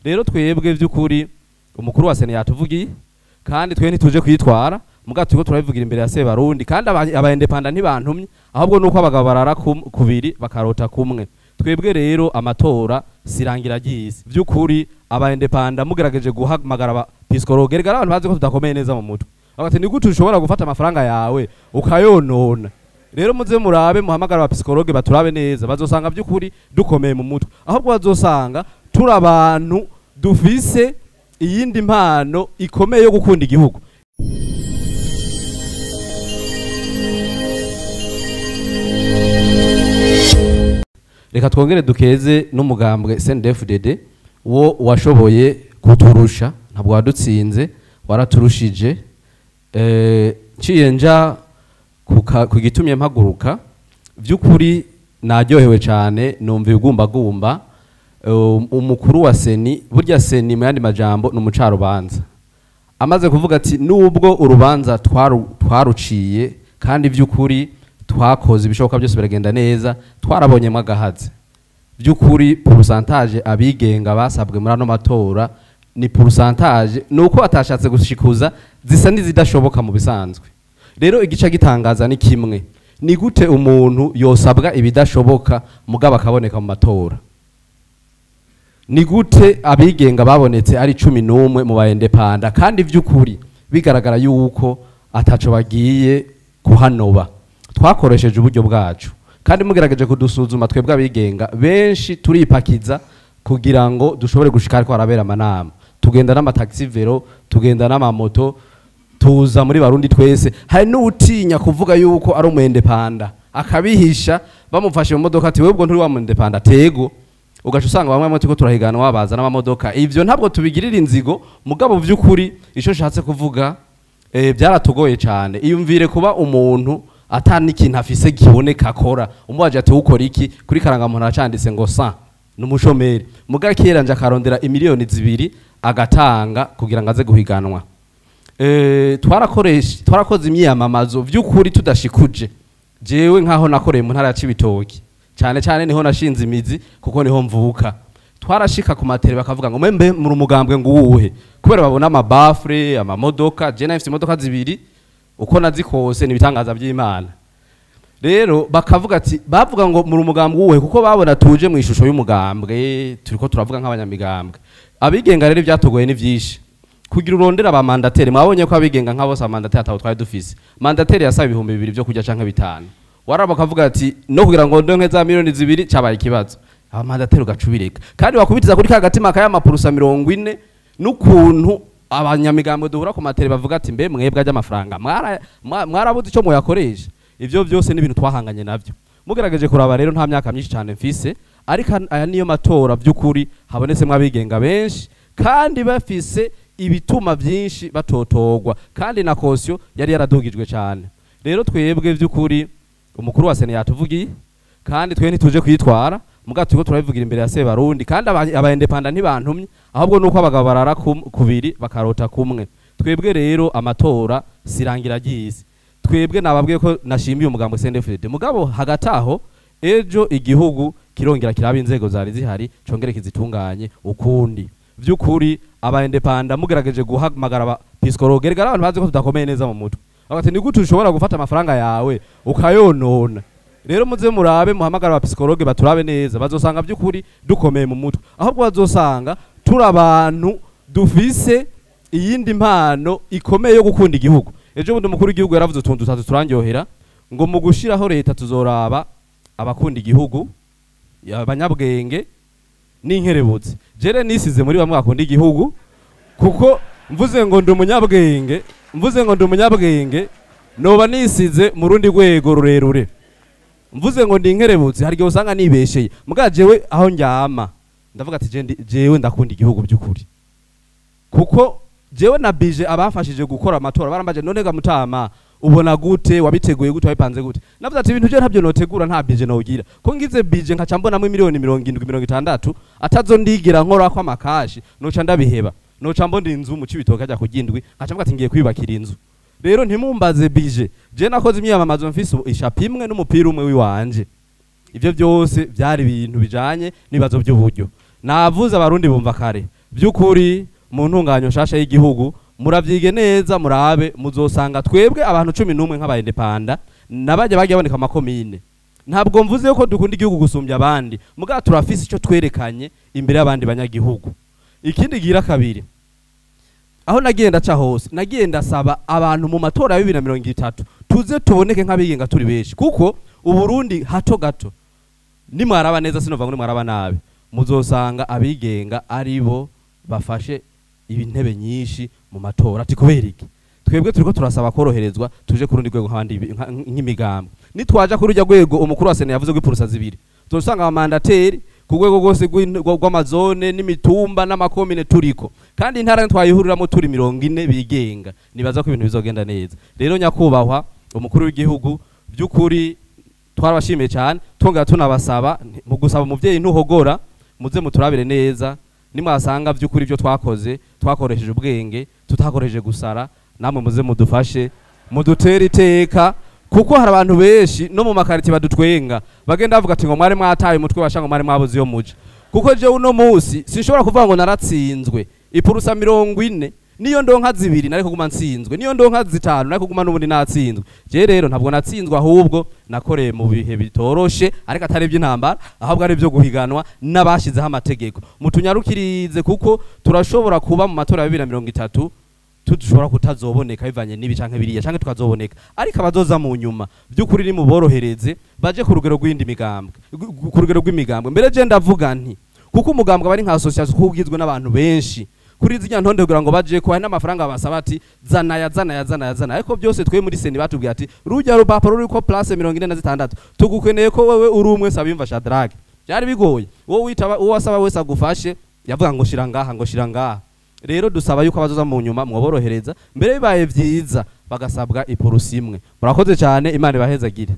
Rero twebwe by'ukuri umukuru wa CENI yatuvugiye, kandi twe ntituje kwitwara muga turiko turabivugira imbere ya Sebarundi, kandi aba indépendants ntibantumye, ahubwo nuko abagabo barara kubiri bakarota kumwe. Twebwe rero amatora sirangira ry'isi. By'ukuri aba indépendants mugerageje guhamagara aba psychologue, rega abantu bazi ko tudakomeye neza mu mutwe, bagati ni gute ushobora gufata amafaranga yawe ukayonona? Rero muze murabe, muhamagara aba psychologue baturabe neza, bazosanga by'ukuri dukomeye mu mutwe, ahubwo bazosanga turi abantu dufise iyindi mpano ikomeye yo gukunda igihugu. Reka twongere dukeze n'umugambwe CNDD-FDD wo washoboye kuturusha, ntabwo wadutsinze, waraturushije. Nciye nja ku gitumye mpaguruka, by'ukuri naryohewe cyane, numva ibigumbagumba. Umukuru wa CENI, burya CENI mu yandi majambo ni umucarubanza, amaze kuvuga ati nubwo urubanza twaruciye kandi by'ukuri twakoze ibishoboka byose biragenda neza, twarabonyemo agahaze. By'ukuri pourcentage abigenga basabwe muri ano matora ni pourcentage nuko batashatse gushikuza, zisa n'izidashoboka mu bisanzwe. Rero igice gitangaza ni kimwe, ni gute umuntu yosabwa ibidashoboka mugabo akaboneka mu matora? Ni gute abigenga babonetse ari 11 mu ba indépendants, kandi by'ukuri bigaragara yuko ataco bagiye kuhanoba? Twakoresheje uburyo bwacu, kandi mugerageje kudusuzuma twebwe abigenga benshi turipakiza kugira ngo dushobore gushika ariko harabera amanama, tugenda n'amataxi vélo, tugenda n'amamoto, tuza muri Barundi twese. Hari n'utinya kuvuga yuko ari umu indépendant akabihisha, bamufashe mu modoka ati: "Wewe ubwo nturi wa mu indépendant?" Tego ugaca usanga bamwe bamwe turiko turahiganwa baza n'amamodoka. Ivyo ntabwo tubigirira inzigo, mugabo vy'ukuri ico nshatse kuvuga, byaratugoye cyane. Iyumvire kuba umuntu ata n'ikintu afise kiboneka akora, umubaje ati: "Ukora iki?" Kuri karangamuntu aracanditse ngo sa n'umushomeri, muga kera nje akarondera imiliyoni 2 agatanga kugira ngo aze guhiganwa. Twarakoresha, twarakoze imyiyamamazo vy'ukuri tudashikuje. Jewe nkaho nakoreye mu ntara ya Cibitoki cyane cyane, niho nashinze imizi kuko niho mvuka, twarashika ku matere bakavuga ngo: "Mwembe muri umugambwe ngo uwuhe?" Kubera babona amabafure, amamodoka. Je nafise imodoka zibiri, uko nazikose ni ibitangaza by'Imana. Rero bakavuga ati, bavuga ngo: "Muri umugambwe uwuhe?" Kuko babona tuje mu ishusho y'umugambwe, turiko turavuga nk'abanyamigambwe. Abigenga rero ivyatugoye ni vyinshi kugira urondera aba mandataires. Mwabonye ko abigenga nka bose amandataire atabo twari dufise. Mandataire yasaba 2000 byo kurya canke 5, waraba bakavuga ati no kugira ngo ndonke za miliyoni 2 cabaye ikibazo. Aba mandataires ugacubireka, kandi wakubitiza kuri ka gatima kaya mapurusa 40, n'ukuntu abanyamigambwe duhura ku matere bavuga ati: "Mbe mwebwe ajya amafaranga mwarabuze icyo muyakoresha?" Ivyo byose ni ibintu twahanganye navyo. Mugerageje kuraba rero, nta myaka myinshi cyane mfise, ariko aya niyo matora by'ukuri habonetsemo abigenga benshi kandi bafise ibituma byinshi batotogwa, kandi na caution yari yaradugijwe cyane. Rero twebwe by'ukuri umukuru wa CENI yatuvugiye, kandi twe ntituje kwitwara, muga turiko turabivugira imbere ya Sebarundi, kandi aba indépendants ntibantumye, ahubwo nuko abagabo barara kubiri bakarota kumwe. Twebwe rero amatora sirangira ry'isi. Twebwe nababwiye ko nashimiye umugambo CNDD-FDD, mugabo hagati aho ejo igihugu kirongera kiraba inzego zari zihari, congere kizitunganye ukundi. Vy'ukuri aba indépendants mugerageje guhamagara aba psychologue, rega abantu bazi ko tudakomeye neza mu mutwe, bagati ni gute ushobora gufata amafaranga yawe ukayonona? Rero muze murabe, muhamagara aba psychologue baturabe neza, bazosanga by'ukuri dukomeye mu mutwe, ahubwo bazosanga turi abantu dufise iyindi mpano ikomeye yo gukunda igihugu. Ejo bundi umukuru w'igihugu yaravuze utuntu dutatu turandyohera, ngo mu gushiraho leta tuzoraba abakunda igihugu, abanyabwenge n'inkerebutsi. Jere nisize muri bamwe bakunda igihugu, kuko mvuze ngo ndi umunyabwenge, mvuze ngo ndi umunyabwenge noba nisize mu rundi rwego rurerure. Mvuze ngo ndi inkerebutsi, hari igihe usanga nibesheye. Muga jewe aho njyama ndavuga ati jewe ndakunda igihugu by'ukuri, kuko jewe na bije abafashije gukora amatora barambaje: "None ga mutama, ubona gute? Wabiteguye gute? Wabipanze gute?" Navuze ati ibintu je ntabyo notegura, nta bije nogira, ko ngize bije nkaca mbonamo miliyoni 70, 60 atazo ndigira nkora ko amakashi, noca ndabiheba, noca mbona inzu mu Cibitoke ajya kugindwi, nkaca mvuga ati ngiye kwiyubakira inzu. Rero ntimumbaze bije, je nakoze imyiyamamazo mfise ishapi imwe n'umupira umwe wiwanje. Ivyo byose byari ibintu bijanye n'ibibazo by'uburyo. Navuze Abarundi bumva kare. By'ukuri mu ntunganyo nshasha y'igihugu muravyige neza, murabe muzosanga twebwe abantu 11 nk'aba indépendants nabajya bagiye baboneka amakomine. Ntabwo mvuze ko dukunda igihugu gusumbya abandi, mugabo turafise ico twerekanye imbere y'abandi banyagihugu. Ikindi gira kabiri, aho nagiye ndaca hose nagiye ndasaba abantu mu matora ya 2030 tuze tuboneke nk'abigenga turi benshi, kuko Uburundi hato gato nimwaraba neza, sinova ngo nimwaraba nabi, muzosanga abigenga aribo bafashe ibintebe nyinshi mu matora. Ati kubera iki? Twebwe turiko turasaba koroherezwa tuje ku rundi rwego nk'abandi nk'imigambwe. Nitwaja kuri urya rwego umukuru wa sena yavuze rw'ipurusa zibiri, tuzosanga abamandateri ku rwego rwose rw'amazone n'imitumba n'amakomine turiko, kandi intara twayihuriramo turi 40 bigenga. Nibaza ko ibintu bizogenda neza. Rero nyakubahwa umukuru w'igihugu, by'ukuri twarabashimiye cyane, twongera tunabasaba mu gusaba umuvyeyi ntuhogora, muze muturabire neza, nimwasanga by'ukuri ibyo twakoze twakoresheje ubwenge tutakoresheje gusara, namwe muze mudufashe mudutere iteka, kuko hari abantu benshi no mu makariti badutwenga bagenda bavuga ati ngo mwari mwataye umutwe washa, ngo mwari mwabuze iyo muja. Kuko je uno munsi sinshobora kuvuga ngo naratsinzwe ipurusa 40, niyo ndonka zibiri nariko kuguma nsinzwe, niyo ndonka zitanu nariko kuguma n'ubundi natsinzwe. Je rero ntabwo natsinzwe, ahubwo nakoreye mu bihe bitoroshe, ariko atari iby'intambara, ahubwo ari ibyo guhiganwa n'abashizeho amategeko. Mutunyarukirize kuko turashobora kuba mu matora ya 2030 tudushobora kutazoboneka bivanye n'ibi canke biriya, canke tukazoboneka, ariko abazoza mu nyuma by'ukuri ni muborohereze baje ku rugero rw'indi migambwe, ku rugero rw'imigambwe. Mbere je ndavuga nti kuko umugambwe bari nka association kugizwe n'abantu benshi kuri zirya ntonde kugira ngo baje ko hari n'amafaranga basaba ati zana ya zana ya zana ya zana, ariko byose twe muri seni batubwiye ati rujya rupapuro ruriko place 46 tugukeneye ko wewe uri umwe Sabimva Shadrack. Byari bigoye, wowe witaba uwo wasaba wese agufashe yavuga ngo shira ngaha, ngo shira ngaha. Rero dusaba yuko abazoza mu nyuma mwoborohereza, mbere bibaye vyiza bagasabwa ipurusi imwe. Murakoze cyane, Imana ibahezagire.